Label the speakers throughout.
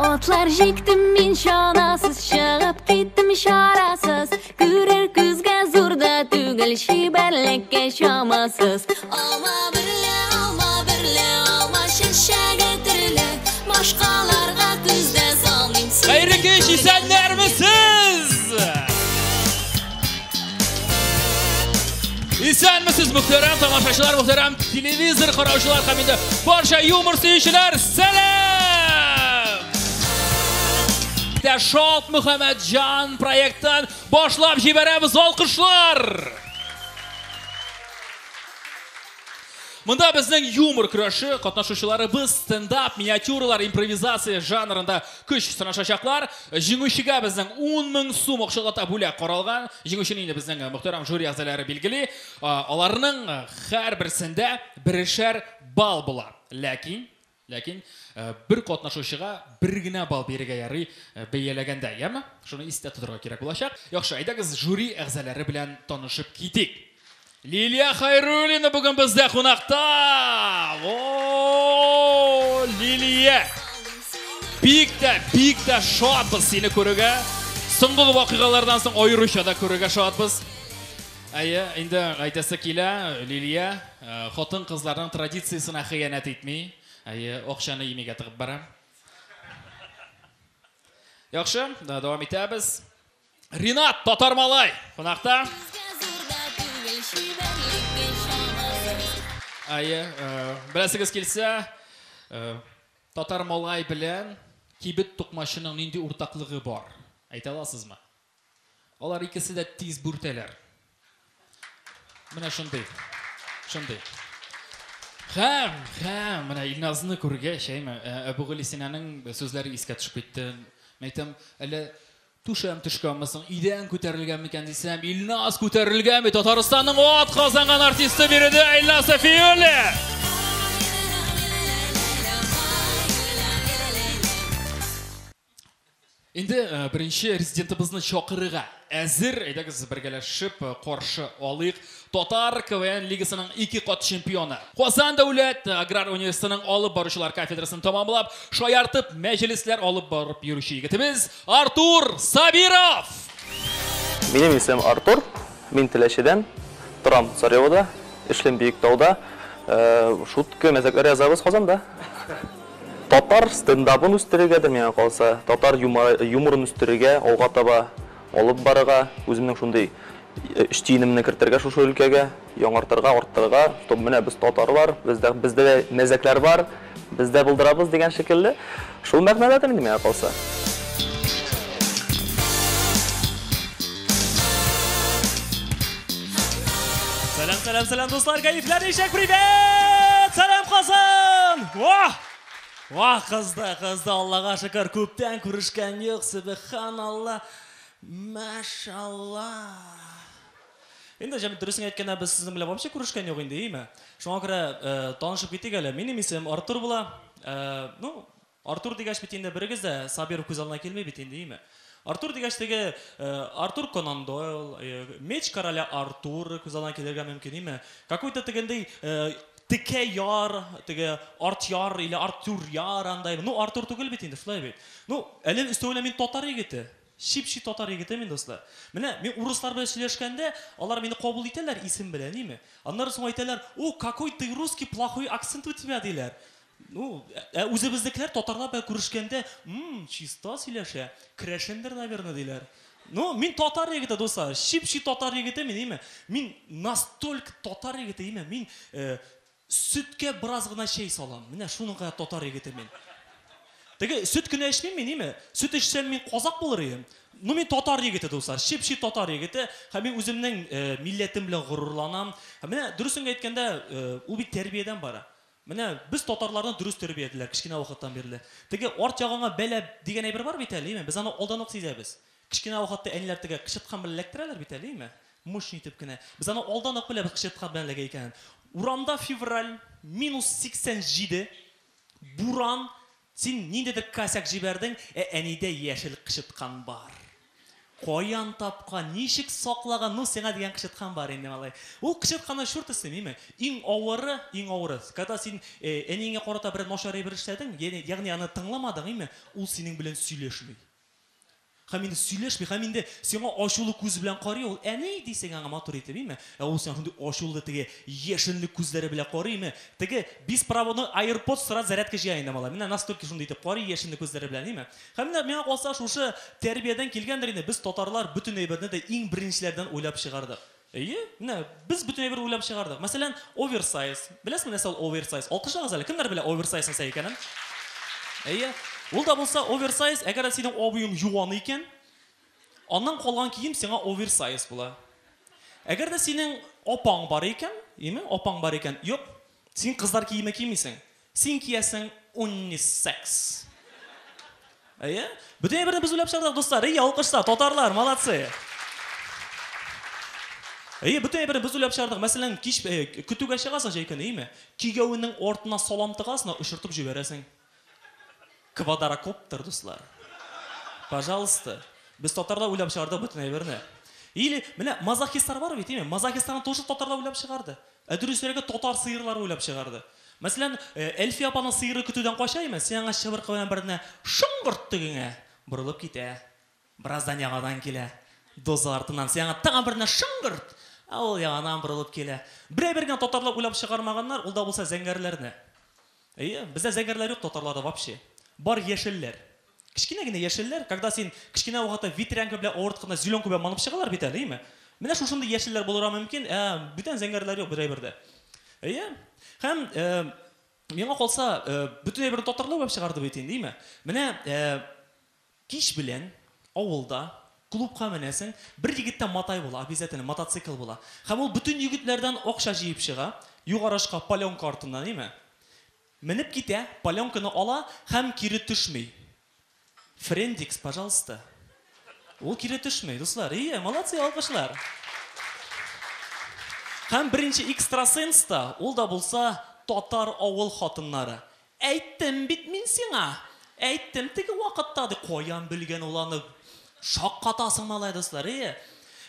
Speaker 1: Атлар җиктем мин чанасыз, чыгып киттем чарасыз. Күрер күзгә зур да түгел, чибәрлеккә чамасыз. Алма берлә, алма берлә, алма чәчәге төрле. Башкаларга күз дә салмыйм.
Speaker 2: Хәерле кич, исәннәрмесез? Исәнмесез, мөхтәрәм тамашачылар, мөхтәрәм телевизор караучылар һәм инде барча юмор сөючеләр, сәлам! Шалт Мөхәммәтҗан проектын башлап җибәрәбез, алкышлар! Монда безнең юмор көрәше катнашучыларыбыз стендап, миниатюралар, импровизация жанрында көч сынашачаклар. Җиңүчегә безнең 10 мең сум акчалата бүләк каралган. Җиңүчене инде безнең мөхтәрәм жюри әгъзалары билгели. Аларның һәрберсендә берешәр балл була. Ләкин, ләкин бер катнашучыга бер генә балл бирергә ярый бәяләгәндә, яме? Шуны истә тотарга кирәк булачак. Яхшы, әйдәгез жюри әгъзалары белән танышып китик. Лилия Хайруллина бүген бездә кунакта. О, Лилия! Бик тә, бик тә шатбыз сине күрергә. Соңгы вакыйгалардан соң аеруча да күрергә шатбыз. Әйе, инде әйтәсе килә, Лилия хатын-кызларның традициясенә хыянәт итми. Әйе, акчаны имигә тыгып бара. Яхшы, дәвам итәбез. Ринат Татар малай кунакта. Әйе, беләсегез килсә, татар малай белән кибет тукмачының нинди уртаклыгы бар? Әйтә аласызмы? Алар икесе дә тиз бүртәләр. Менә шундый. Шундый. Һәм, һәм, менә Илназны күргәч, әйме, Әбүгалисинаның Синаның сүзләре искә төшеп китте. Әйтәм, әллә түшәм төшкәнме соң, идән күтәрелгән микән дисәм, Илназ күтәрелгән бит, Татарстанның ат казанган артисты биредә Илназ Сафиуллин. Инде беренче резидентыбызны чакырырга әзер. Әйдәгез бергәләшеп каршы алыйк. Татар КВН лигасының 2 кат чемпионы. Казан дәүләт аграр университетының алып баручылар кафедрасын тамамлап, шаяртып мәҗлесләр алып барып йөрүче егетебез Артур Сабиров.
Speaker 3: Минем исемем Артур, мин Теләчедән, торам Царевода, эшлим Биектауда, шутка мәзәкләр язабыз Казанда. Татар стендабын үстерергәдер миңа калса, татар юморын үстерергә, алга таба алып барырга, үземнең шундый эш тиенемне кертергә шушы өлкәгә, яңартырга, арттырырга, чтоб менә без татарлар, бездә дә мәзәкләр бар, без дә булдырабыз дигән шикелле. Шул мәгънәдәдер инде миңа калса.
Speaker 4: Сәлам, сәлам, сәлам, дуслар, кәефләр ничек? Привет! Сәлам, Казан! Вах! Вах, кызды, кызды, Аллага шөкер, күптән күрешкән юк, сөбханалла, машалла. Инде җәмәгать, дөресен әйткәндә, без сезнең белән вообще күрешкән юк инде, име? Шуңа күрә танышып китик әле. Минем исемем Артур була. Ну, Артур дигәч бит инде берегез дә Сабиров күз алдына килми бит инде, име? Артур дигәч теге Артур Конан Дойл, Меч короля Артур күз алдына килергә мөмкин, име? Какой-то тегендәй текә яр, теге арт яр или Артур яр андай. Ну, Артур түгел бит инде, шулай бит. Ну, әле өстәвенә мин татар егете. Чип-чи татар егете мин, дуслар. Менә мин урыслар белән сөйләшкәндә, алар мине кабул итәләр исем белән, име? Аннары соң әйтәләр, "О, какой ты русский, плохой акцент у тебя", диләр. Ну, үзебезнекеләр татарлар белән күрешкәндә, чиста сөйләшә, керәшендер, наверное, диләр. Ну, мин татар егете, дуслар, чип-чи татар егете мин, име? Мин настолько татар егете, име? Мин сөткә бераз гына чәй салам. Менә шуның кадәр татар егете мин. Теге сөт кенә эчмим мин, име? Сөт эчсәм мин казак булыр идем. Ну, мин татар егете, дуслар, чип-чи татар егете. Һәм мин үземнең милләтем белән горурланам. Һәм менә дөресен әйткәндә, ул бит тәрбиядән бара. Менә без татарларны дөрес тәрбияләделәр кечкенә вакыттан бирле. Теге арт ягыңа бәла дигән әйбер бар бит әле, име? Без аны алдан ук сизәбез. Кечкенә вакытта әниләр теге кычыткан белән эләктерәләр бит әле, име? Мышь итеп кенә. Без аны алдан ук беләбез кычыткан белән эләгә икәнен. Урамда февраль, минус 87, буран, син ниндидер косяк җибәрдең, ә әнидә яшел кычыткан бар. Каян тапкан, ничек саклаган, ну сиңа дигән кычыткан бар инде, малай. Ул кычытканны чуртысы, миме? Иң авыры, иң авыры. Когда син әниеңә карата бер начар әйбер эшләдең, ягъни аны тыңламадың, име? Ул синең белән сөйләшми. Һәм инде сөйләшми, һәм инде сиңа ачулы күз белән карый ул. Әни дисең аңа матур итеп, име? Ә ул сиңа шундый ачулы теге яшенле күзләре белән карый, име? Теге беспроводной AirPods сразу зарядка җыя инде малай. Менә настолько шундый итеп карый яшенле күзләре белән, име? Һәм менә миңа калса шушы тәрбиядән килгәндер инде, без татарлар бөтен әйберне дә иң беренчеләрдән уйлап чыгардык. Әйе, менә без бөтен әйберне уйлап чыгардык. Мәсәлән, оверсайз. Беләсезме нәрсә ул оверсайз? Алкышлагыз әле, кемнәр белә оверсайз нәрсә икәнен? Әйе. Ул да булса оверсайз, әгәр дә синең абыең юан икән, аннан калган кием сиңа оверсайз була. Әгәр дә синең апаң бар икән, име, апаң бар икән, юк, син кызлар киеме кимисең. Син киясең унисекс. Әйе. Бөтен әйберне без уйлап чыгардык, дуслар. Әйе, алкышлар, татарлар, молодцы. Әйе, бөтен әйберне без уйлап чыгардык. Мәсәлән, кич көтүгә чыгасың җәй көне, әйеме? Кигәвеннең артына салам тыгасың, очыртып җибәрәсең. Квадрокоптер, дуслар. Пожалуйста. Без татарлар уйлап чыгардык бөтен әйберне. Или менә мазохистлар бар бит, әйеме? Мазохистларны тоже татарлар уйлап чыгарды. Ә дөресрәге татар сыерлары уйлап чыгарды. Мәсәлән, Әлфия апаның сыеры көтүдән кача име? Син аңа чыбыркы белән берне шыңгырт тегеңә борылып китә. Бераздан яңадан килә. Доза артыннан син аңа тагын берне шыңгырт, ә ул яңадан борылып килә. Берәй бер генә татарлар уйлап чыгармаганнар, ул да булса зәңгәрләрне. Әйе, бездә зәңгәрләр юк татарларда вообще. Бар яшелләр. Кечкенә генә яшелләр, когда син кечкенә вакытта ветрянка белән авыртканда зеленка белән манып чыгалар бит әле, әйеме? Менә шушындый яшелләр булырга мөмкин, ә бүтән зәңгәрләр юк берәй бердә. Әйе. Һәм миңа калса, бөтен әйберне татарлар уйлап чыгарды бит инде, әйеме? Менә кич белән авылда клубка менәсең, бер егеттә матай була, обязательно мотоцикл була. Һәм ул бөтен егетләрдән акча җыеп чыга, югары очка паленка артыннан, әйеме? Менеп китә, паленканы ала һәм кире төшми. Френдикс, пожалуйста. Ул кире төшми, дуслар. Ие, молодцы, алкышлар. Һәм беренче экстрасенс та, ул да булса татар авыл хатыннары. Әйттем бит мин сиңа. Әйттем теге вакытта, ди, каян белгән ул аны? Шаккатасың, малай, дуслар. Ие.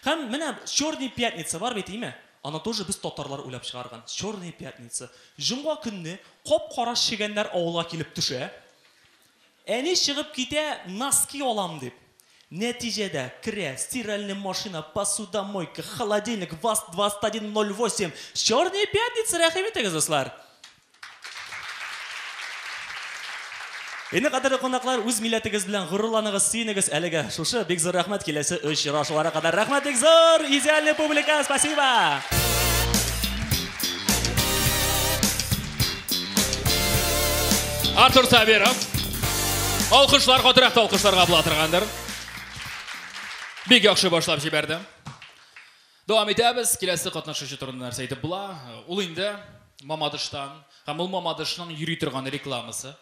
Speaker 4: Һәм менә Черный пятница бар бит, име? Аны тоже без татарлар уйлап чыгарган. Черная пятница. Җомга көнне кап-кара чегәннәр авылга килеп төшә. Әни чыгып китә, носки алам дип. Нәтиҗәдә керә стиральная машина, посудомойка, холодильник, ВАЗ-2108. Черная пятница, рәхим итегез, дуслар. Инде кадерле кунаклар, үз милләтегез белән горурланыгыз, сөенегез. Әлегә шушы бик зур рәхмәт, киләсе очрашуларга кадәр. Рәхмәт бик зур, идеальная публика, спасибо.
Speaker 2: Артур Сабиров. Алкышлар, катырак та алкышларга була торгандыр. Бик яхшы башлап җибәрде. Дәвам итәбез. Киләсе катнашучы турында нәрсә әйтеп була? Ул инде Мамадыштан, һәм ул Мамадышның йөри торган рекламасы.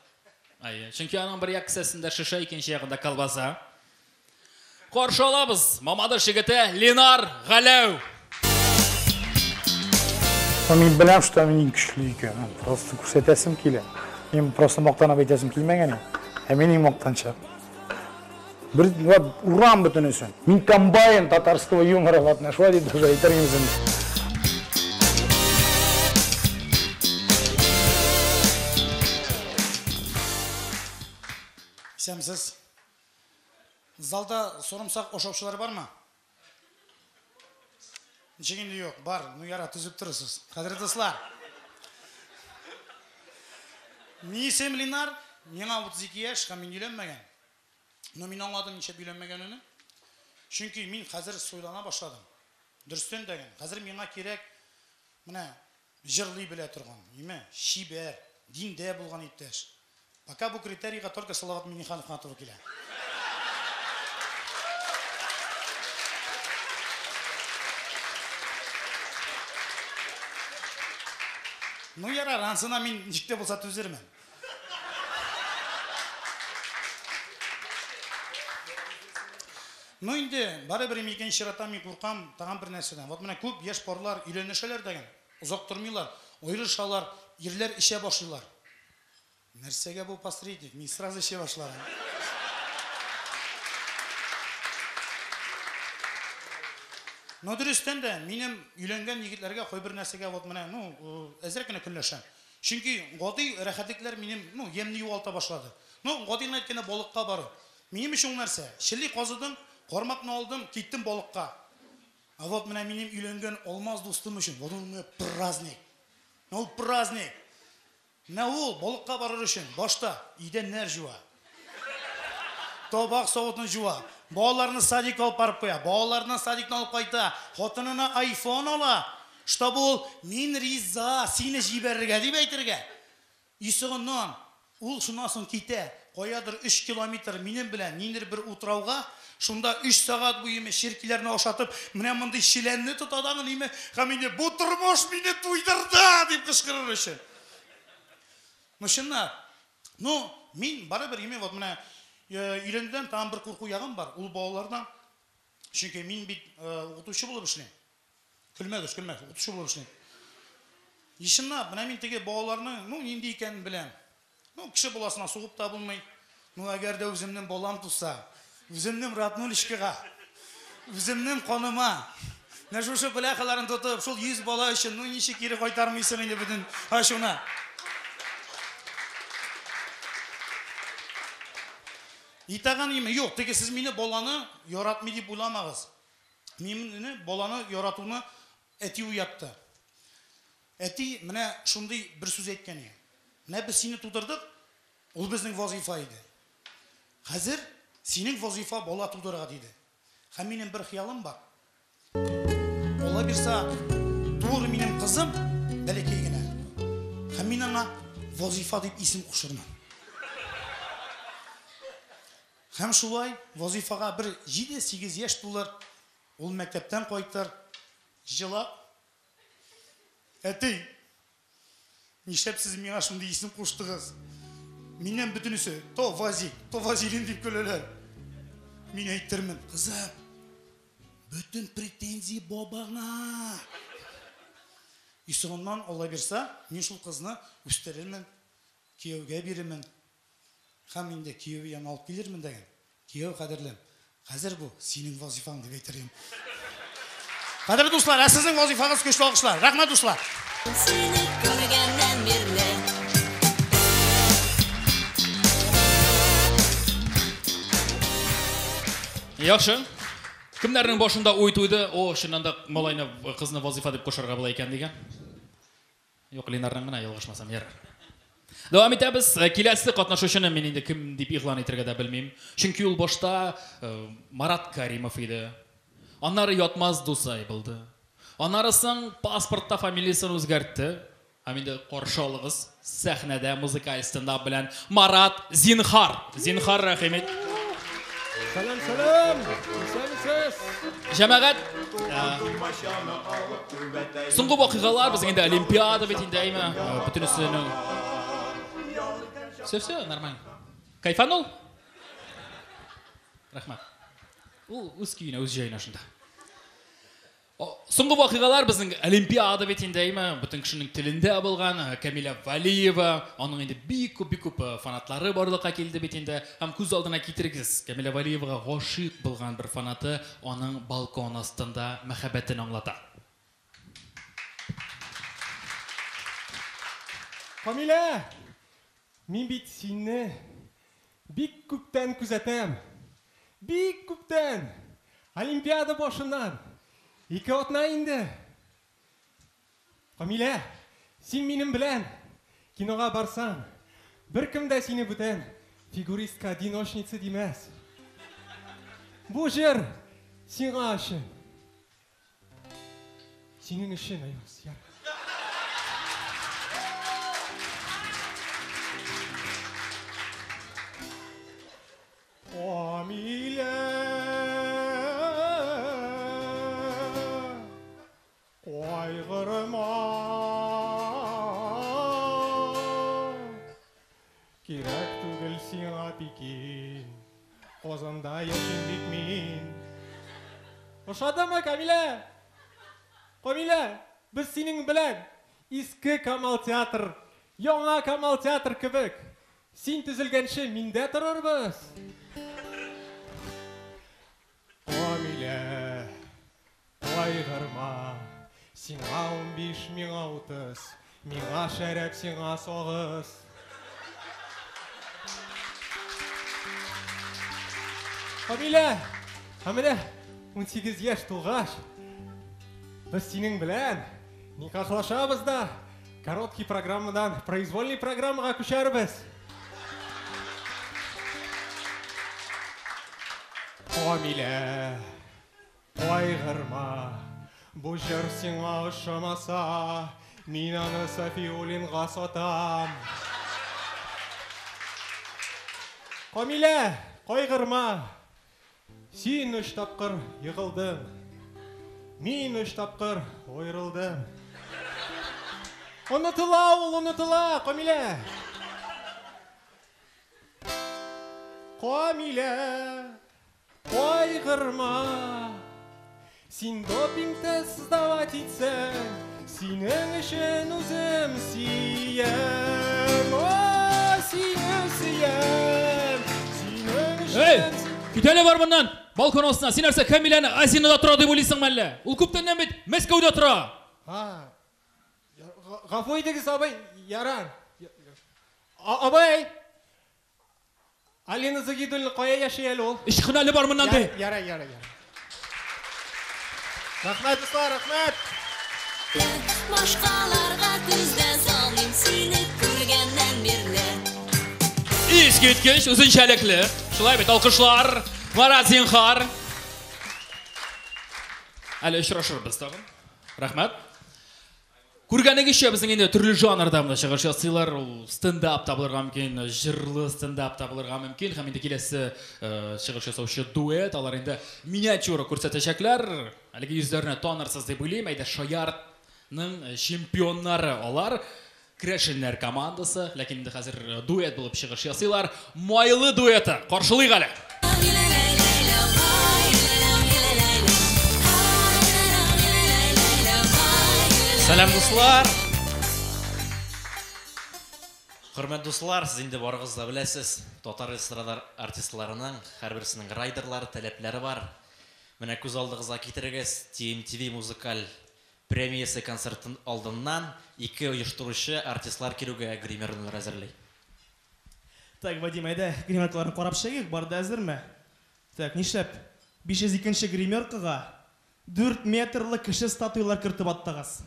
Speaker 2: Әйе, чөнки аның бер як кесәсендә шешә, икенче ягында колбаса. Каршы алабыз Мамадыш егете Ленар Галәү.
Speaker 5: Мин беләм, что мин иң көчле икән. Просто күрсәтәсем килә. Мин просто мактанып әйтәсем килмәгән. Ә мин иң мактанчак. Бер урам бөтенесен. Мин комбайн татарского юмора, ладно, шулай дип даже әйтер идем.
Speaker 6: Исәнмесез. Залда сорымсак ашаучылар бармы? Ничек инде юк? Бар. Ну яра, төзеп торырсыз. Кадерле дуслар. Мин исем Ленар, миңа 32 яшь һәм мин өйләнмәгән. Но мин аңладым ничә өйләнмәгәнне. Чөнки мин хәзер сойлана башладым. Дөрестән дә, хәзер миңа кирәк менә җырлый белә торган, ниме, чибәр, диндә булган иптәш. Пока бу критерийга только Салават Миңнеханов кына туры килә. Ну ярар, ансына мин ничек тә булса түзермен. Ну инде, барыбер икенче чиратта мин куркам тагын бер нәрсәдән. Вот менә күп яшь парлар өйләнешәләр дигән, озак тормыйлар, аерышалар, ирләр эчә башлыйлар. Нәрсәгә бу посредник? Мин сразу эчә башладым. Но дөрестән дә минем өйләнгән егетләргә кайбер нәрсәгә вот менә, ну, әзрәк кенә көнләшәм. Чөнки гади рәхәтлекләр минем, ну, ямьне югалта башлады. Ну, гади генә әйткәндә балыкка бару. Минем өчен ул нәрсә? Чели казыдым, кармакны алдым, киттем балыкка. А вот менә минем өйләнгән Алмаз дустым өчен, вот ул менә праздник. Менә ул праздник. Менә ул балыкка барыр өчен башта идәннәр җуа. Табак савытын җуа. Балаларны садикка алып барып куя. Балаларны садиктан алып кайта. Хатынына айфон ала. Чтобы ул мин риза сине җибәрергә дип әйтергә. И соңыннан ул шуннан соң китә. Каядыр 3 километр минем белән ниндидер бер утрауга, шунда 3 сәгать буе черкиләрне ашатып, менә мондый челәнне тота да ниме, һәм инде бу тормыш мине туйдырды дип кычкырыр өчен. Ну чынлап. Ну, мин барыбер име вот менә өйләнүдән тагын бер курку ягым бар, ул балалардан. Чөнки мин бит укытучы булып эшлим. Көлмәгез, көлмәгез, укытучы булып эшлим. И чынлап, менә мин теге балаларның, ну, нинди икәнен беләм. Ну, кеше баласына сугып та булмый. Ну, әгәр дә үземнең балам туса, үземнең роднулечкага, үземнең каныма, менә шушы бляхаларын тотып, шул 100 бала өчен, ну, ничек кире кайтармыйсың инде бөтен ачуны. Итаган име? Юк, теге сез мине баланы яратмый дип уйламагыз. Мине баланы яратуны әти уятты. Әти менә шундый бер сүз әйткән иде. Менә без сине тудырдык, ул безнең вазифа иде. Хәзер синең вазифа бала тудырырга диде. Һәм минем бер хыялым бар. Алла бирса, туыр минем кызым бәләкәй генә. Һәм мин аңа вазифа дип исем кушырмын. Һәм шулай вазифага бер 7-8 яшь тулыр, ул мәктәптән кайтыр, җылап, әти, нишләп сез миңа шундый исем куштыгыз? Миннән бөтенесе то Вазик, то Вазилин дип көләләр. Мин әйтермен, кызым, бөтен претензия бабаңа. И соңыннан Алла бирса, мин шул кызны үстерермен, кияүгә бирермен. Һәм инде кияү янына алып килермен дигән. Кияү кадерлем, хәзер бу синең вазифаң дип әйтер идем. Кадерле дуслар, ә сезнең вазифагыз көчле алкышлар. Рәхмәт, дуслар.
Speaker 1: Сине күргәннән бирле.
Speaker 2: Яхшы. Кемнәрнең башында уй туйды? О, чыннан да малайны, кызны вазифа дип кушарга була икән дигән. Юк, Ленарның гына ялгышмасам, ярар. Дәвам итәбез. Киләсе катнашучыны мин инде кем дип игълан итәргә дә белмим. Чөнки ул башта Марат Каримов иде. Аннары Ятмаз Дусай булды. Аннары соң паспортта фамилиясын үзгәртте. Һәм инде каршы алыгыз сәхнәдә музыкаль стендап белән Марат Зинхар. Зинхар, рәхим ит.
Speaker 7: Сәлам, сәлам. Исәнмесез.
Speaker 2: Җәмәгать, соңгы вакыйгалар безнең инде Олимпиада бит инде, әйме? Бөтенесенең. Все, все, нормально. Кайфанул? Рәхмәт. Ул үз көенә, үз җаена шунда. Соңгы вакыйгалар безнең Олимпиада бит инде, әйме? Бөтен кешенең телендә булган Камилә Валиева, аның инде бик күп, бик күп фанатлары барлыкка килде бит инде. Һәм күз алдына китерегез, Камилә Валиевага гашыйк булган бер фанаты аның балкон астында мәхәббәтен аңлата.
Speaker 7: Камилә, мин бит сине бик күптән күзәтәм. Бик күптән. Олимпиада башыннан. 2 атна инде. Камилә, син минем белән кинога барсаң, беркем дә сине бүтән фигуристка одиночница димәс. Бу җыр сиңа өчен. Синең өчен, Аяз, яр. Камилә, кайгырма, кирәк түгел сиңа Пекин, Казанда яшим бит мин. Ошадымы, Камилә? Камилә, без синең белән иске Камал театр, яңа Камал театр кебек. Син төзелгәнче миндә торырбыз. Камилә, Сиңа 15, миңа 30. Миңа шәрәп, сиңа сагыз. Камилә, ә менә 18 яшь тулгач, без синең белән никахлашабыз да, короткий программадан произвольный программага күчәрбез. Камилә, кайгырма, бу җыр сиңа ошамаса, мин аны Сафиуллинга сатам. Камилә, кайгырма, син 3 тапкыр егылдың, мин 3 тапкыр аерылдым. Онытыла ул, онытыла, Камилә. Камилә, кайгырма, син допинг тест сдавать итсәң, синең өчен үзем сөям. О, сине сөям, синең өчен.
Speaker 2: Эй, кит әле бар моннан, балкон астына. Син нәрсә, Камиләне Азинада тора дип уйлыйсыңмы әллә? Ул күптәннән бит Мәскәүдә тора.
Speaker 7: А, гафу итегез, абый, ярар. Абый! Алина Загидуллина кая яши әле ул?
Speaker 2: Ычкын әле бар моннан ди.
Speaker 7: Ярар, ярар, ярар. Рәхмәт, дуслар, рәхмәт.
Speaker 1: Башкаларга күздән салмыйм сине күргәннән бирле.
Speaker 2: Искиткеч, үзенчәлекле. Шулай бит, алкышлар. Марат, зинхар. Әле очрашырбыз тагын. Рәхмәт. Күргәнегезчә, безнең инде төрле жанрда монда чыгыш ясыйлар. Ул стендап та булырга мөмкин, җырлы стендап та булырга мөмкин. Һәм инде киләсе чыгыш ясаучы дуэт, алар инде миниатюра күрсәтәчәкләр. Әлеге йөзләрне танырсыз дип уйлыйм. Әйдә, Шаяртның чемпионнары алар. Керәшеннәр командасы, ләкин инде хәзер дуэт булып чыгыш ясыйлар. Майлы дуэты. Каршылыйк әле.
Speaker 4: Сәлам, дуслар! Хөрмәт дуслар, сез инде барыгыз да беләсез, татар эстрада артистларының һәрберсенең райдерлары, таләпләре бар. Менә күз алдыгызга китерегез, TMTV музыкаль премиясе концертын алдыннан ике оештыручы артистлар килүгә гримерлар әзерли.
Speaker 8: Так, Вадим, әйдә, гримеркаларны карап чыгыйк, бар да әзерме? Так, нишләп? 502 гримеркага 4 метрлы кеше статуялар кертеп аттыгыз.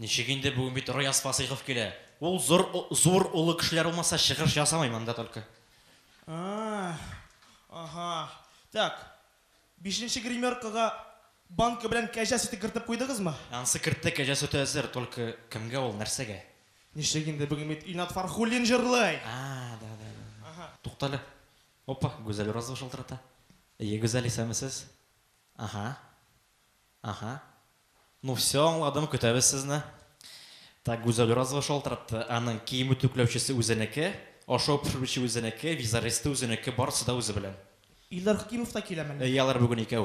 Speaker 4: Ничек инде, бүген бит Раяз Фасыйхов килә. Ул зур зур олы кешеләр булмаса чыгыш ясамый монда только.
Speaker 8: А, ага. Так, 5 гримеркага банка белән кәҗә сөте кертеп куйдыгызмы?
Speaker 4: Ансы кертте, кәҗә сөте әзер, только кемгә ул, нәрсәгә?
Speaker 8: Ничек инде, бүген бит Илнат Фархуллин җырлый.
Speaker 4: А, да, да, да. Туктале. Опа, Гүзәл Уразова шалтырата. Әйе, Гүзәл, исәнмесез? Ага. Ага. Ну все, аңладым, көтәбез сезне. Так, Гүзәл Уразова шалтыратты. Аның кием үтүкләүчесе үзенеке, ашау пешерүче үзенеке, визажисты үзенеке, барысы да үзе белән.
Speaker 8: Илдар Хакимов та килә мәллә?
Speaker 4: Әйе, алар бүген икәү.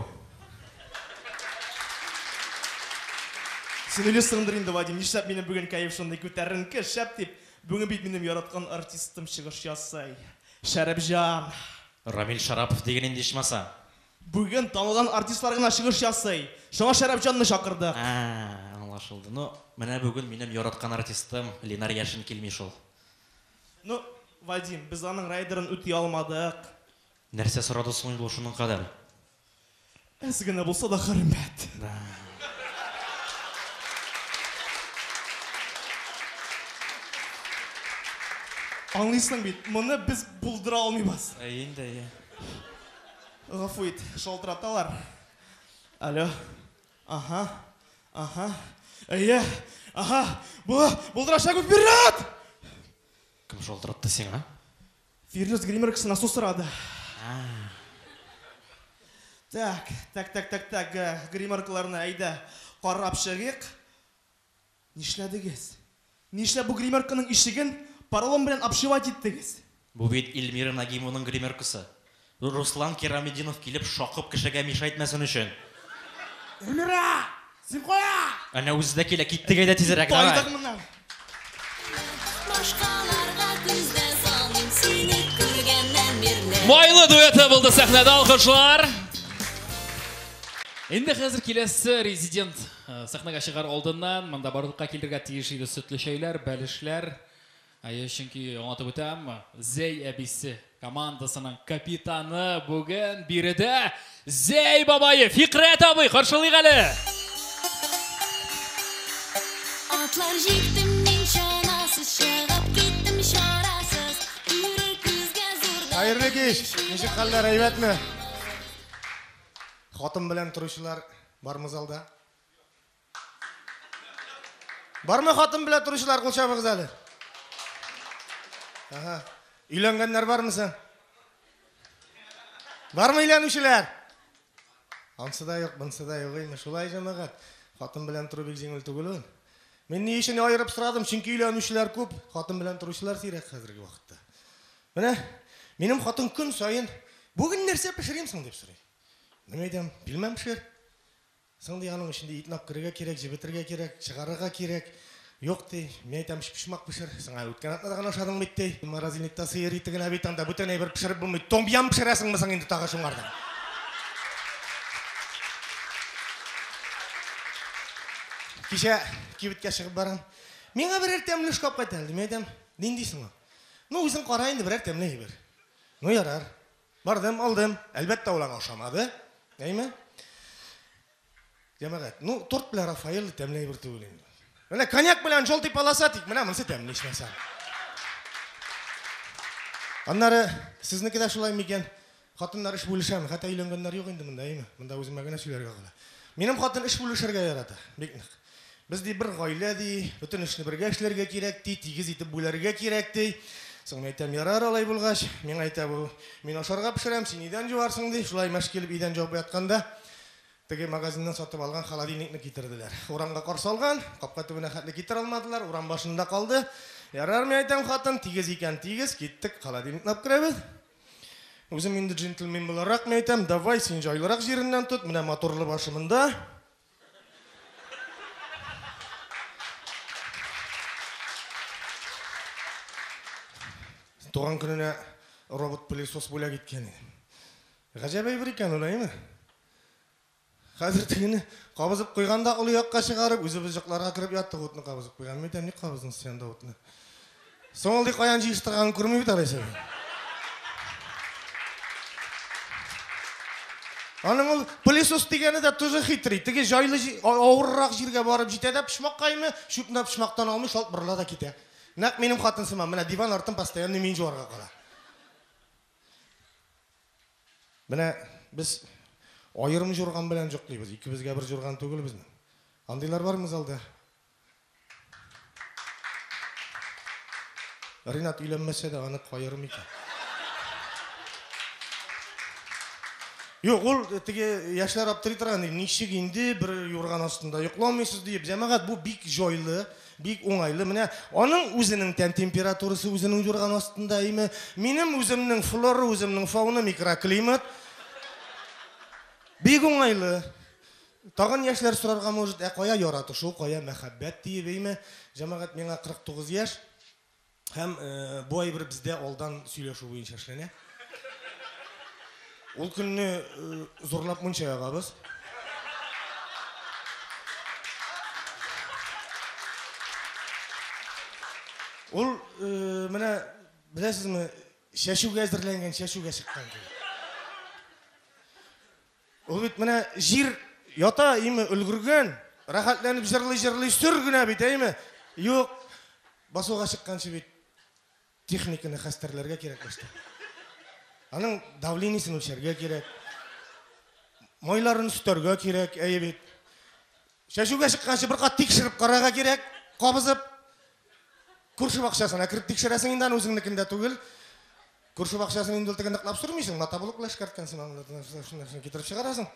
Speaker 8: Син уйлыйсыңдыр инде, Вадим, нишләп минем бүген кәеф шундый күтәренке, шәп дип. Бүген бит минем яраткан артистым чыгыш ясый. Шәрәпҗан.
Speaker 4: Рамил Шарапов диген инде ичмаса.
Speaker 8: Бүген танылган артистлар гына чыгыш ясый. Шуңа Шәрәпҗанны чакырдык.
Speaker 4: А, аңлашылды. Ну, менә бүген минем яраткан артистым Ленар Яшин килми шул.
Speaker 8: Ну, Вадим, без аның райдерын үти алмадык.
Speaker 4: Нәрсә сорады соң инде ул шуның кадәр?
Speaker 8: Әз генә булса да хөрмәт. Аңлыйсың бит, моны без булдыра алмыйбыз.
Speaker 4: Әйе инде, әйе.
Speaker 8: Гафу ит, шалтыраталар. Алло. Ага. Ага. Әйе. Ага. Бу булдырачак вперед!
Speaker 4: Кем шалтыратты сиңа?
Speaker 8: Фирдүс гримеркасына су сорады. Так, так, так, так, так, гримеркаларны әйдә карап чыгыйк. Нишләдегез? Нишләп бу гримерканың ишеген поролон белән обшивать иттегез?
Speaker 4: Бу бит Эльмира Нагимованың гримеркасы. Руслан Кираметдинов килеп шакып кешегә мешать итмәсен өчен.
Speaker 8: Эльмира! Син кая?
Speaker 4: Әнә үзе дә килә, киттек әйдә тизрәк, давай.
Speaker 8: Тайдык моннан.
Speaker 1: Башкаларга күздән салмыйм сине күргәннән бирле.
Speaker 2: Майлы дуэты булды сәхнәдә, алкышлар. Инде хәзер киләсе резидент сәхнәгә чыгар алдыннан монда барлыкка килергә тиеш иде сөтле чәйләр, бәлешләр. Әйе, чөнки аңлатып үтәм, Зәй әбисе командасының капитаны бүген биредә Зәй бабае Фикрәт абый, каршылыйк әле.
Speaker 1: Атлар җиктем мин чанасыз, чыгып киттем чарасыз. Күрер күзгә зур да
Speaker 9: Хәерле кич! Ничек хәлләр, әйбәтме? Хатын белән торучылар бармы залда? Бармы хатын белән торучылар, кул чабыгыз әле. Ага. Өйләнгәннәр бармы соң? Бармы өйләнүчеләр? Ансы да юк, бунсы да юк инде. Шулай җәмәгать. Хатын белән тору бик җиңел түгел ул. Мин ни өчен аерып сорадым? Чөнки өйләнүчеләр күп, хатын белән торучылар сирәк хәзерге вакытта. Менә минем хатын көн саен бүген нәрсә пешерим соң дип сорый. Мин әйтәм, пилмән пешер. Соң ди, аның эчендә итне алып керергә кирәк, җебетергә кирәк, чыгарырга кирәк. Юк ди, мин әйтәм, өчпочмак пешер. Соң әле үткән атнада гына ашадың бит ди. Морозильникта сыер ите генә бит, анда бүтән әйбер пешереп булмый. Том-ям пешерәсеңме соң инде тагы шуңардан? Кичә кибеткә чыгып барам. Миңа берәр тәмле шкаф кайта әле. Мин әйтәм, нинди соң ул? Ну, үзең кара инде, берәр тәмле әйбер. Ну, ярар. Бардым, алдым. Әлбәттә, ул аңа ошамады. Әйме? Җәмәгать, ну, торт белән Рафаэль тәмле әйбер түгел инде. Менә коньяк белән желтый полоса тик, менә монысы тәмле ичмасам. Аннары сезнеке дә шулай микән? Хатыннар эш бүлешәме? Хәтта өйләнгәннәр юк инде монда, әйме? Монда үземә генә сөйләргә кала. Минем хатын эш бүлешергә ярата, бик нык. Без ди бер гаилә ди, бөтен эшне бергә эшләргә кирәк ди, тигез итеп бүләргә кирәк ди. Соң мин әйтәм, ярар алай булгач, миңа әйтә бу, мин ашарга пешерәм, син идән җуарсың ди. Шулай мәш килеп идән җуып ятканда, теге магазиннан сатып алган холодильникны китерделәр. Урамга кар салган, капка төбенә хәтле китерә алмадылар, урам башында калды. Ярар, мин әйтәм, хатын, тигез икән, тигез, киттек, холодильникны алып керәбез. Үзем инде джентльмен буларак, мин әйтәм, давай син җайлырак җиреннән тот, менә моторлы башы монда. Туган көненә робот-пылесос бүләк иткән идем. Гаҗәп әйбер икән ул, әйеме? Хәзер тегене кабызып куйган да олы якка чыгарып, үзебез йокларга кереп яттык, утны кабызып куйган. Мин әйтәм, ник кабыздың син анда утны? Соң ул ди каян җыештырганын күрми бит алайса. Аның ул пылесос дигәне дә тоже хитрый. Теге җайлы авыррак җиргә барып җитә дә почмаккаймы, чүпне почмактан алмый, шалт борыла да китә. Нәкъ минем хатын сыман, менә диван артын постоянно мин җуарга кала. Менә без аерым җурган белән йоклыйбыз, икебезгә бер җурган түгел безнең. Андыйлар бармы залда? Ринат өйләнмәсә дә аны каерым икән. Юк, ул теге яшьләр аптырый торган, ничек инде бер юрган астында йокламыйсыз диеп. Җәмәгать, бу бик җайлы, бик уңайлы. Менә аның үзенең тән температурасы үзенең юрган астында име? Минем үземнең флора, үземнең фауна, микроклимат. Бик уңайлы. Тагын яшьләр сорарга может, ә кая яратышу, кая мәхәббәт диеп, әйме? Җәмәгать, миңа 49 яшь. Һәм бу әйбер бездә алдан сөйләшү буенча эшләнә. Ул көнне зурлап мунча ягабыз. Ул менә беләсезме, чәчүгә әзерләнгән, чәчүгә чыккан кебек. Ул бит менә җир ята, име, өлгергән, рәхәтләнеп җырлый-җырлый сөр генә бит, әйме? Юк, басуга чыкканчы бит техниканы хәстәрләргә кирәк башта. Аның давлениесен үлчәргә кирәк. Майларын өстәргә кирәк, әйе бит. Чәчүгә чыкканчы бер кат тикшереп карарга кирәк, кабызып. Күрше бакчасына кереп тикшерәсең инде, аны үзеңнекендә түгел. Күрше бакчасын инде ул теге ныклап сөрмисең, мотоблок белән эшкәрткәнсең, аны китереп чыгарасың.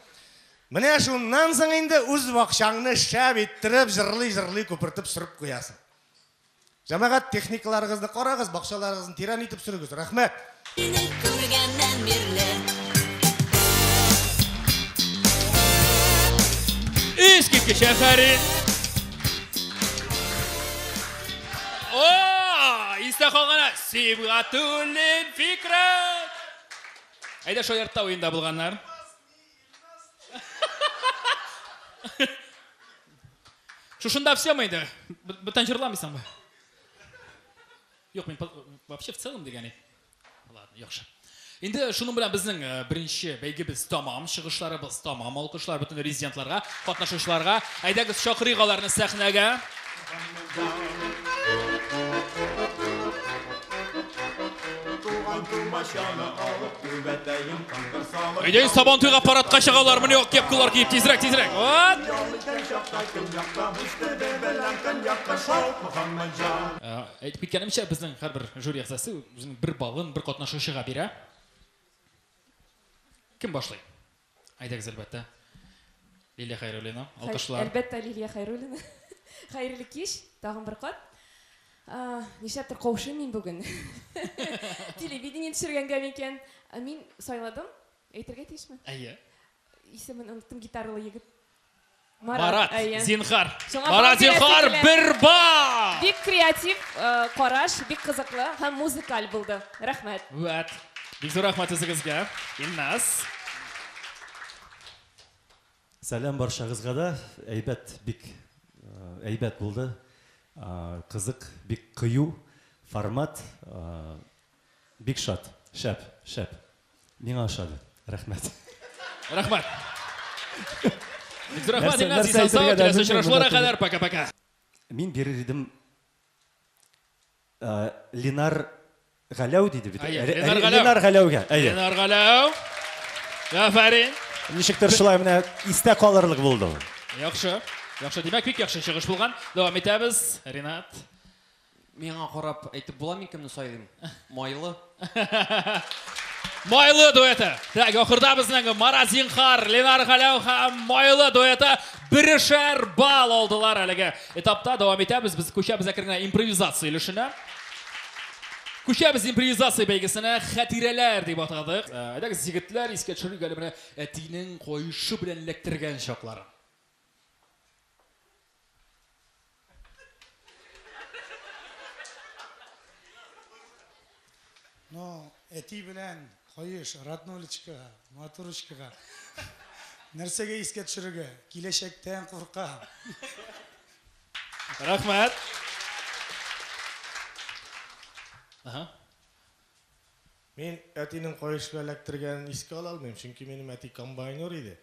Speaker 9: Менә шуннан соң инде үз бакчаңны шәп иттереп, җырлый-җырлый күпертеп сөреп куясың. Җәмәгать, техникаларыгызны карагыз, бакчаларыгызны тирән итеп сөрегез. Рәхмәт.
Speaker 1: Сине күргәннән бирле.
Speaker 2: Искиткеч афәрин. О, истә калган Сибгатуллин Фикрәт. Әйдә, шаяртта уенда булганнар. Шушында всемы инде? Бүтән җырламыйсыңмы? Юк, мин вообще в целом дигән. Ладно, яхшы. Инде шуның белән безнең беренче бәйгебез тамам, чыгышларыбыз тамам. Алкышлар бөтен резидентларга, катнашучыларга. Әйдәгез, чакырыйк аларны сәхнәгә. Әйдәгез, Сабантуйга парадка чыгалар, менә ак кепкалар киеп, тизрәк, тизрәк. Вот. Әйтеп киткәнемчә, безнең һәрбер жюри әгъзасы үзенең бер баллын бер катнашучыга бирә. Кем башлый? Әйдәгез, әлбәттә. Лилия Хәйруллина, алкышлар.
Speaker 10: Әлбәттә, Лилия Хәйруллина. Хәерле кич, тагын бер кат. Нишләптер каушыйм мин бүген. Телевидение төшергәнгә микән? Мин сайладым. Әйтергә тиешме?
Speaker 2: Әйе.
Speaker 10: Исемен оныттым, гитаралы егет.
Speaker 2: Марат, зинхар. Марат, зинхар, бер балл!
Speaker 10: Бик креатив караш, бик кызыклы һәм музыкаль булды. Рәхмәт.
Speaker 2: Вәт. Бик зур рәхмәт үзегезгә. Илназ.
Speaker 11: Сәлам баршагызга да. Әйбәт, бик әйбәт булды. Кызык, бик кыю формат. Бик шат. Шәп, шәп. Миңа ошады. Рәхмәт.
Speaker 2: Рәхмәт. Бик зур рәхмәт, Илназ. Исән сау, киләсе очрашуларга кадәр. Пока-пока.
Speaker 11: Мин бирер идем Ленар Галәү диде бит. Ленар Галәүгә.
Speaker 2: Әйе. Ленар Галәү. Афәрин.
Speaker 11: Ничектер шулай менә истә калырлык булды ул.
Speaker 2: Яхшы. Яхшы, димәк, бик яхшы чыгыш булган. Дәвам итәбез. Ринат.
Speaker 12: Миңа карап әйтеп була, мин кемне сайлыйм? Майлы.
Speaker 2: Майлы дуэты. Так, ахырда безнең Марат Зинхар, Ленар Галәү һәм Майлы дуэты берешәр балл алдылар әлеге этапта. Дәвам итәбез. Без күчәбез әкрен генә импровизация өлешенә. Күчәбез импровизация бәйгесенә. Хәтирәләр дип атадык. Әйдәгез, егетләр, искә төшерик әле менә әтинең каешы белән эләктергән чакларын.
Speaker 6: Но әти белән каеш, роднулечкага, матурочкага. Нәрсәгә искә төшерергә? Киләчәктән курка.
Speaker 2: Рәхмәт. Ага.
Speaker 9: Мин әтинең каеш белән эләктергәнен искә ала алмыйм, чөнки минем әти комбайнер иде.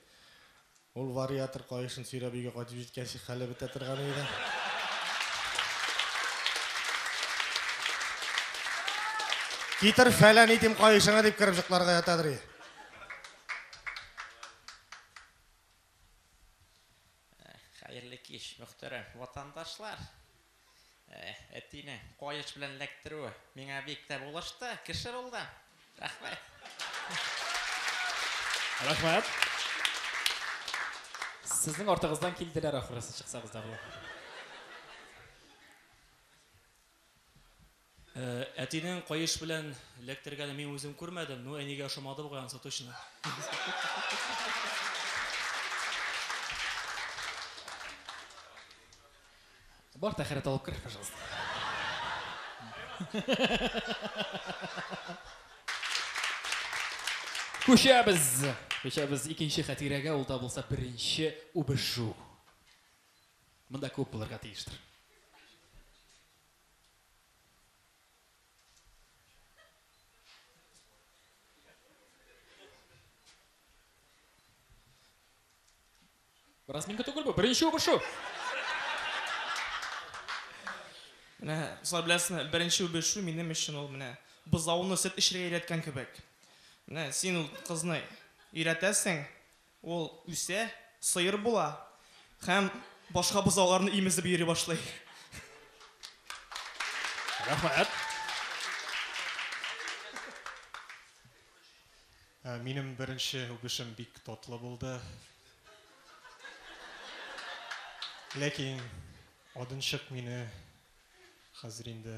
Speaker 9: Ул вариатор каешын сөйрәп өйгә кайтып җиткәнче хәле бетә торган иде. Китер фәлән итим каешыңа дип кереп җокларга ятадыр иде.
Speaker 13: Хәерле кич, мөхтәрәм ватандашлар. Әтине каеш белән эләктерүе миңа бик тә булышты, кеше булды. Рәхмәт.
Speaker 2: Рәхмәт. Сезнең артыгыздан килделәр ахрысы, чыксагыз да була.
Speaker 4: Әтинең каеш белән эләктергәнен мин үзем күрмәдем, но әнигә ошамады бугай анысы точно.
Speaker 2: Бар, тәхәрәт алып кер, пожалуйста. Күчәбез. Күчәбез икенче хәтирәгә, ул да булса беренче үбешү. Монда күп булырга тиештер. Разминка түгел бу, беренче үбешү.
Speaker 8: Менә, дуслар, беләсезме, беренче үбешү минем өчен ул менә бозауны сөт эчәргә өйрәткән кебек. Менә син ул кызны өйрәтәсең, ул үсә, сыер була һәм башка бозауларны имезеп йөри башлый.
Speaker 2: Рәхмәт.
Speaker 7: Минем беренче үбешем бик татлы булды. Ләкин адынчык мине хәзер инде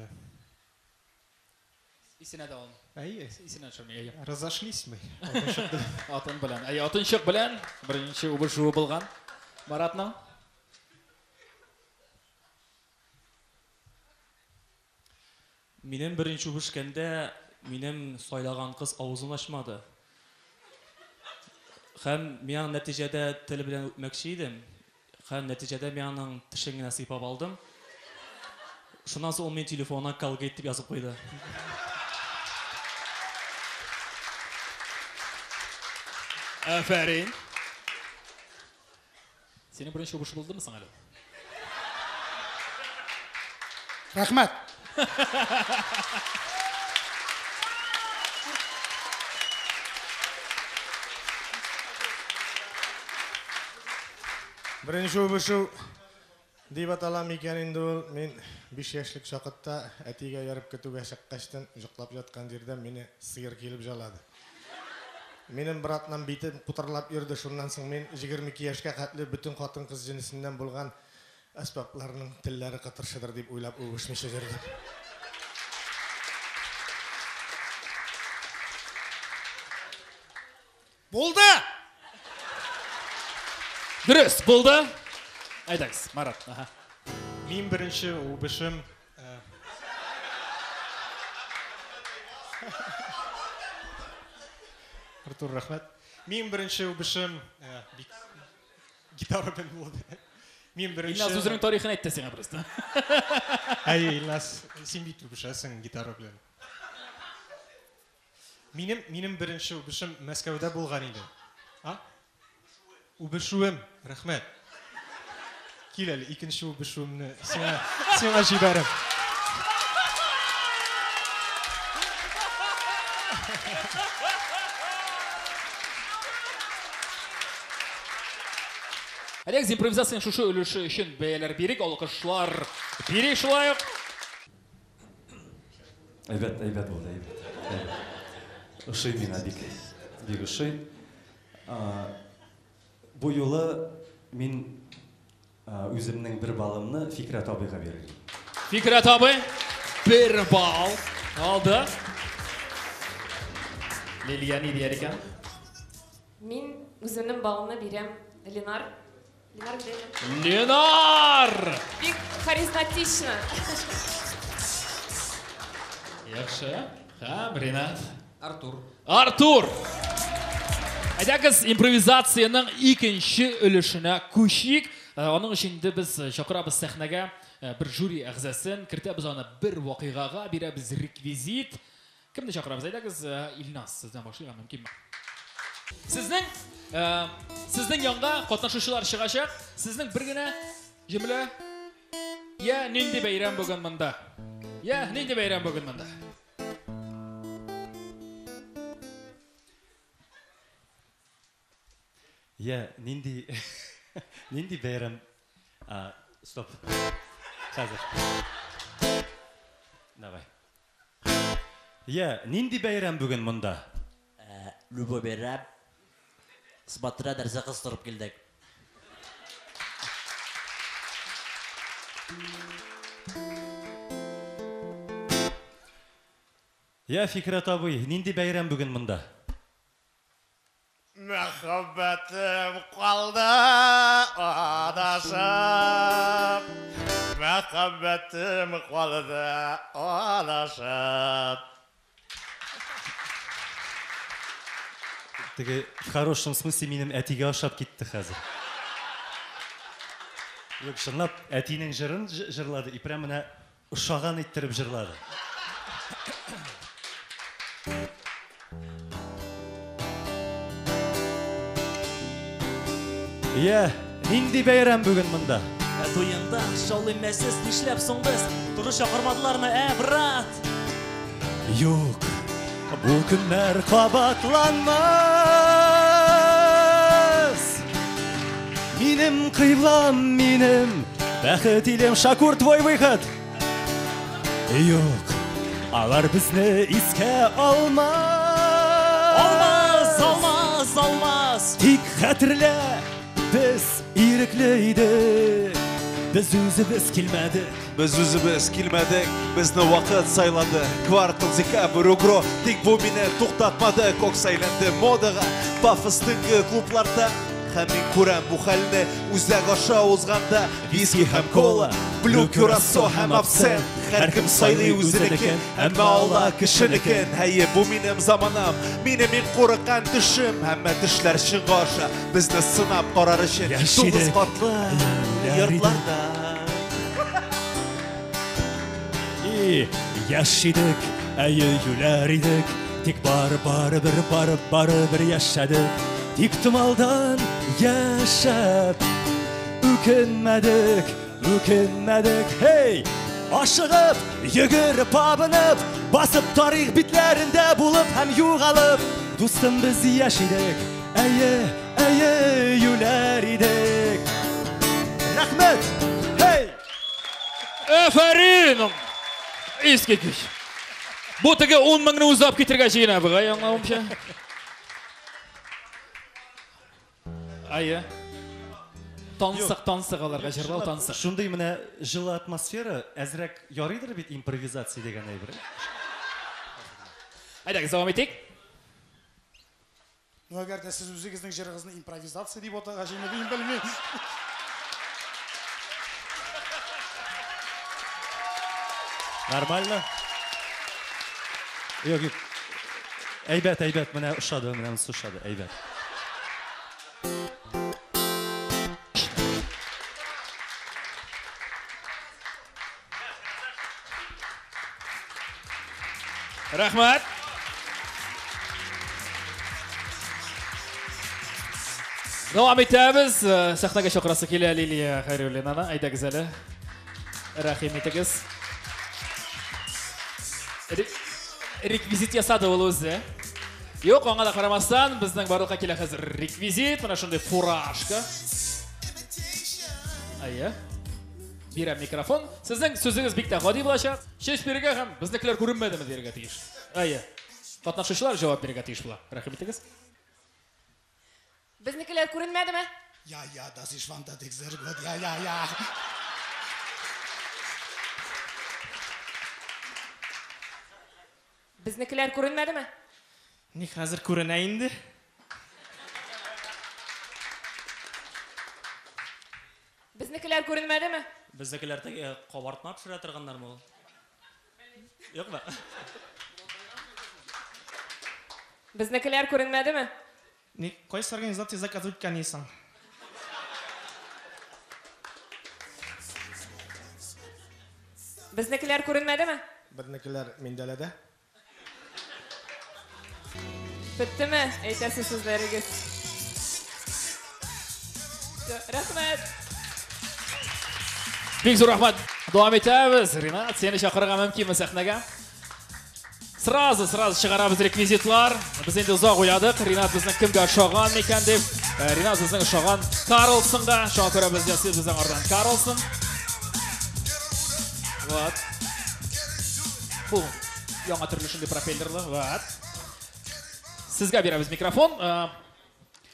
Speaker 2: Исенә дә алмый.
Speaker 7: Әйе.
Speaker 2: Исенә төшерми, әйе.
Speaker 7: Разошлись мы. Адынчык белән.
Speaker 2: Атын белән. Әйе, атынчык белән беренче үбешүе булган Маратның.
Speaker 4: Минем беренче үбешкәндә минем сайлаган кыз авызын ачмады. Һәм мин аны нәтиҗәдә тел белән үпмәкче идем. Һәм нәтиҗәдә мин аның тешен генә сыйпап алдым. Шуннан соң ул минем телефонына Colgate дип язып куйды.
Speaker 2: Афәрин. Синең беренче үбеш булдымы соң әле?
Speaker 6: Рәхмәт.
Speaker 9: Беренче үбешү дип атала микән инде ул? Мин 5 яшьлек чакытта әтигә ияреп көтүгә чыккачтан йоклап яткан җирдә мине сыер килеп жалады. Минем бер атнам битем кутырлап йөрде. Шуннан соң мин 22 яшькә хәтле бөтен хатын-кыз җенесеннән булган әсбапларның телләре кытыршыдыр дип уйлап үбешмичә йөрдем.
Speaker 6: Булды!
Speaker 2: Дөрес, булды. Әйдәгез, Марат. Аһа.
Speaker 7: Мин беренче үбешем Артур, рәхмәт. Мин беренче үбешем бик гитара белән булды. Мин беренче
Speaker 2: Илназ үзенең тарихын әйтте сиңа просто.
Speaker 7: Әйе, Илназ, син бит үбешәсең гитара белән. Минем минем беренче үбешем Мәскәүдә булган иде. А? Үбешүем, рәхмәт. Кил әле, икенче үбешүемне сиңа сиңа җибәрәм.
Speaker 2: Әйдәгез, импровизациянең шушы өлеше өчен бәяләр бирик, алкышлар бирик шулай ук.
Speaker 11: Әйбәт, әйбәт булды, әйбәт. Әйбәт. Ошый миңа бик. Бик ошый. Бу юлы мин үземнең бер баллымны Фикрәт абыйга бирер идем.
Speaker 2: Фикрәт абый бер балл алды. Лилия ни дияр икән?
Speaker 10: Мин үземнең баллымны бирәм Ленар. Ленар Гыйләҗев.
Speaker 2: Ленар!
Speaker 10: Бик харизматично.
Speaker 2: Яхшы. Һәм Ринат.
Speaker 12: Артур.
Speaker 2: Артур! Әйдәгез, импровизациянең икенче өлешенә күчик. Аның өчен инде без чакырабыз сәхнәгә бер жюри әгъзасын, кертәбез аны бер вакыйгага, бирәбез реквизит. Кемне чакырабыз? Әйдәгез, Илназ, сездән башлыйк, мөмкинме? Сезнең сезнең янга катнашучылар чыгачак. Сезнең бер генә җөмлә. Я, нинди бәйрәм бүген монда? Я, нинди бәйрәм бүген монда?
Speaker 11: Я, нинди нинди бәйрәм? А, стоп. Хәзер. Давай. Я, нинди бәйрәм бүген монда?
Speaker 13: Любой бәйрәм. Смотря нәрсә кыстырып килдек.
Speaker 11: Я, Фикрәт абый, нинди бәйрәм бүген монда?
Speaker 9: Мәхәббәтем калды адашып. Мәхәббәтем калды адашып.
Speaker 11: Теге в хорошем смысле минем әтигә ошап китте хәзер. Юк, чынлап, әтинең җырын җырлады и прям менә ошаган иттереп җырлады. Я, нинди бәйрәм бүген монда?
Speaker 4: Ә туеңда шаулый мәсез, нишләп соң без? Туры чакырмадылармы, ә, брат?
Speaker 11: Юк, бу көннәр кабатланмас. Минем кыйблам, минем бәхет илем, Шакур, твой выход. Юк, алар безне искә алмас.
Speaker 4: Алмас, алмас, алмас.
Speaker 11: Тик хәтерлә, без ирекле идек. Без үзебез килмәдек.
Speaker 14: Без үзебез килмәдек, безне вакыт сайлады. Квартал, декабрь, угро, тик бу мине туктатмады. Кокс әйләнде модага, пафос төнге клубларда. Һәм мин күрәм бу хәлне үзәк аша узганда. Виски һәм кола, Блю Кюрасо һәм абсент. Һәркем сайлый үзенекен, әмма ала кешенекен. Әйе, бу минем заманам, минем иң курыккан төшем. Әмма төшләр чынга аша, безне сынап карар өчен. Тугыз катлы йортларда.
Speaker 11: И, яшь идек, әйе, юләр идек. Тик бар, барыбер, барып, барыбер яшәдек. Тик томалдан яшәп, үкенмәдек, үкенмәдек. Һей! Ашыгып, йөгереп, абынып, басып тарих битләрендә булып һәм югалып, дустым без яшь идек, әйе, әйе, юләр идек. Рәхмәт! Һей!
Speaker 2: Афәрин! Искиткеч. Бу теге 10 меңне үзе алып китергә җыена бугай, аңлавымча. Әйе. Тансык, тансык аларга җырлау тансык.
Speaker 11: Шундый менә җылы атмосфера, әзрәк ярыйдыр бит импровизация дигән әйбер.
Speaker 2: Әйдәгез, дәвам итик.
Speaker 6: Ну, әгәр дә сез үзегезнең җырыгызны импровизация дип атарга җыенмы, мин белмим.
Speaker 11: Нормально? Юк, юк. Әйбәт, әйбәт, менә ошады, менә монысы ошады, әйбәт.
Speaker 2: Рәхмәт. Дәвам итәбез. Сәхнәгә чакырасы килә Лилия Хәйруллинаны. Әйдәгез әле. Рәхим итегез. Реквизит ясады ул үзе. Юк, аңа да карамастан, безнең барлыкка килә хәзер реквизит, менә шундый фуражка. Әйе. Бирәм микрофон. Сезнең сүзегез бик тә гади булачак. Честь бирергә һәм безнекеләр күренмәдеме дияргә тиеш. Әйе. Катнашучылар җавап бирергә тиеш була. Рәхим итегез.
Speaker 10: Безнекеләр күренмәдеме?
Speaker 6: Я, я, das ist fantastisch, sehr gut. Я, я, я.
Speaker 10: Безнекеләр күренмәдеме?
Speaker 8: Ни хәзер күренә инде.
Speaker 10: Безнекеләр күренмәдеме?
Speaker 4: Безнекеләр теге кабартма пешерә торганнармы ул? Юкмы?
Speaker 10: Безнекеләр күренмәдеме?
Speaker 8: Ни, кайсы организация заказ иткән исең?
Speaker 10: Безнекеләр күренмәдеме?
Speaker 9: Безнекеләр Миндәләдә.
Speaker 10: Беттеме әйтәсе сүзләрегез? Рәхмәт.
Speaker 2: Бик зур рәхмәт. Дәвам итәбез. Ринат, сине чакырырга мөмкинме сәхнәгә? Сразу, сразу чыгарабыз реквизитлар. Без инде озак уйладык. Ринат безнең кемгә ошаган микән дип. Ринат безнең ошаган Карлсонга. Шуңа күрә без ясыйбыз безнең ардан Карлсон. Вот. Бу яңа төрле шундый пропеллерлы. Вот. Сезгә бирәбез микрофон.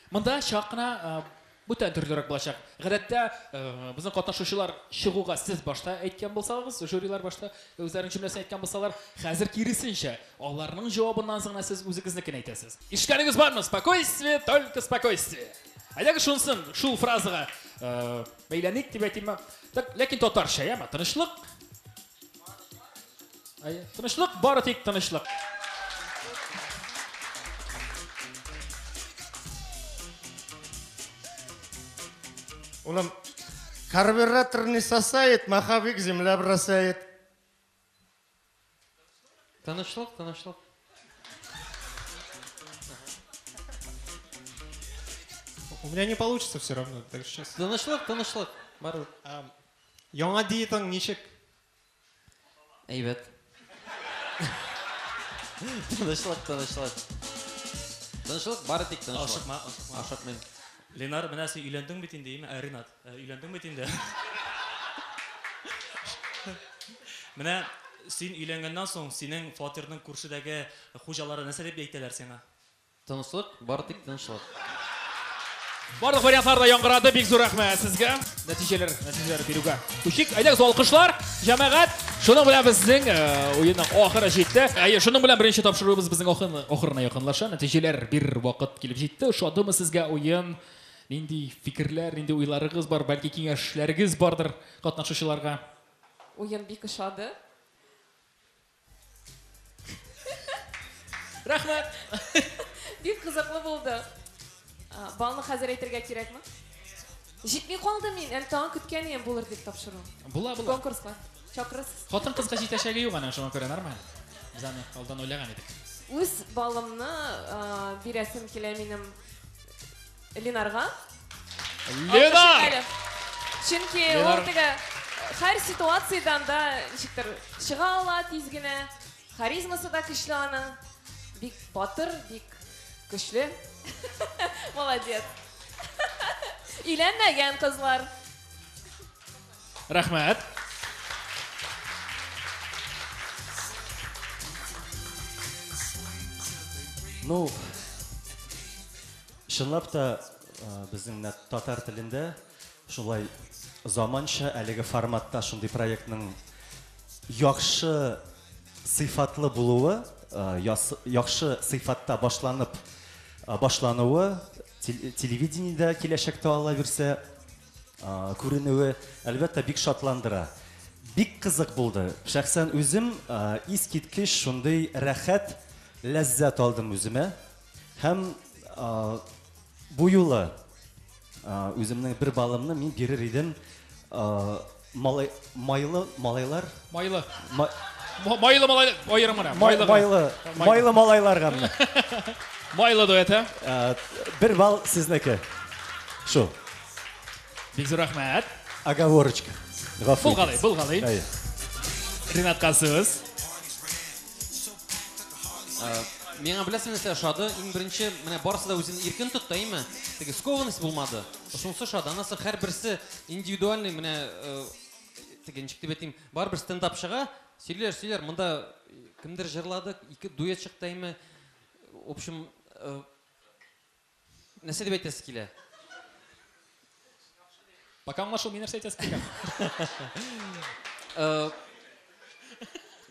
Speaker 2: Монда чак кына бүтән төрлерәк булачак. Гадәттә, безнең катнашучылар чыгуга сез башта әйткән булсагыз, жюрилар башта үзләренең җөмләсен әйткән булсалар, хәзер киресенчә, аларның җавабыннан соң гына сез үзегезнекен әйтәсез. Ишеткәнегез бармы? Спокойствие, только спокойствие. Әйдәгез шунысын, шул фразага бәйләник дип әйтимме? Так, ләкин татарча, яме? Тынычлык. Әйе, тынычлык, бары тик тынычлык.
Speaker 9: Улым, карбюратор не сосает, маховик земля бросает.
Speaker 12: Тынычлык, тынычлык.
Speaker 7: У меня не получится все равно, так что сейчас.
Speaker 12: Тынычлык, тынычлык. Барыбер.
Speaker 7: Яңа диетаң ничек?
Speaker 12: Әйбәт. Тынычлык, тынычлык. Тынычлык, бары тик тынычлык.
Speaker 4: Ашыкма, ашыкма.
Speaker 12: Ашыкмыйм.
Speaker 4: Ленар, менә син өйләндең бит инде, име? Ринат, өйләндең бит инде. Менә син өйләнгәннән соң синең фатирның күршедәге хуҗалары нәрсә дип әйтәләр сиңа?
Speaker 12: Тынычлык, бары тик тынычлык.
Speaker 2: Барлык вариантлар да яңгырады, бик зур рәхмәт сезгә. Нәтиҗәләр, нәтиҗәләр бирүгә күчик. Әйдәгез, алкышлар, җәмәгать. Шуның белән безнең уенның ахыры җитте. Әйе, шуның белән беренче тапшыруыбыз безнең ахырына якынлаша. Нәтиҗәләр бир вакыт килеп җитте. Ошадымы сезгә уен? Нинди фикерләр, нинди уйларыгыз бар, бәлки киңәшләрегез бардыр катнашучыларга?
Speaker 10: уен бик ошады.
Speaker 2: Рәхмәт.
Speaker 10: Бик кызыклы булды. Балны хәзер әйтергә кирәкме? Җитми калды мин, әле тагын көткән идем булыр дип тапшыру.
Speaker 2: Була, була.
Speaker 10: Конкурска чакырасыз.
Speaker 2: Хатын-кызга җитәчәге юк аның, шуңа күрә нормаль. Без аны алдан уйлаган идек.
Speaker 10: Үз балымны бирәсем килә минем Ленарга.
Speaker 2: Ленар!
Speaker 10: Чөнки ул теге һәр ситуациядән дә ничектер чыга ала тиз генә. Харизмасы да көчле аның. Бик батыр, бик көчле. Молодец. Өйләнмәгән кызлар.
Speaker 2: Рәхмәт.
Speaker 11: Ну, чынлап та безнең менә татар телендә шулай заманча әлеге форматта шундый проектның яхшы сыйфатлы булуы, яхшы сыйфатта башланып башлануы, телевидениедә киләчәктә ала бирсә күренүе, әлбәттә, бик шатландыра. Бик кызык булды. Шәхсән үзем искиткеч шундый рәхәт, ләззәт алдым үземә. Һәм бу юлы үземнең бер балымны мин бирер идем малай, майлы малайлар.
Speaker 2: Майлы. Майлы малайлар, аерым гына.
Speaker 11: Майлы, майлы малайларга менә.
Speaker 2: Майлы дуэты.
Speaker 11: Бер балл сезнеке. Шул.
Speaker 2: Бик зур рәхмәт.
Speaker 11: Оговорочка. Гафу.
Speaker 2: Булгалый, булгалый. Ринатка сүз.
Speaker 12: Миңа беләсең нәрсә ошады? Иң беренче, менә барысы да үзен иркен тотты, әйме? Теге скованность булмады. Шунысы ошады. Аннан соң һәрберсе индивидуальный, менә теге ничек дип әйтим, барыбер стендап чыга, сөйләр, сөйләр. Монда кемдер җырлады, ике дуэт чыкты, әйме? В общем, нәрсә дип әйтәсе килә?
Speaker 2: Пока аңлашылмый нәрсә әйтәсе килгән.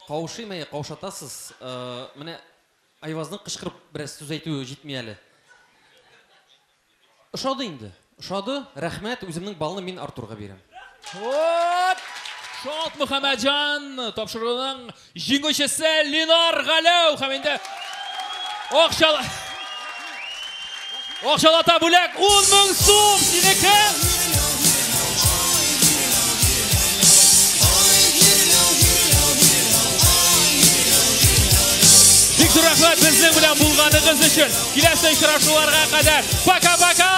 Speaker 12: Каушыйм, әйе, каушатасыз. Менә Айвазның кычкырып бераз сүз әйтүе җитми әле. Ошады инде. Ошады. Рәхмәт, үземнең балны мин Артурга бирәм.
Speaker 2: Вот! Шот Мөхәммәтҗан тапшыруның җиңүчесе Ленар Галәү һәм инде акчалата бүләк 10 мең сум синеке. Бик зур рәхмәт безнең белән булганыгыз өчен. Киләсе очрашуларга кадәр. Пока-пока!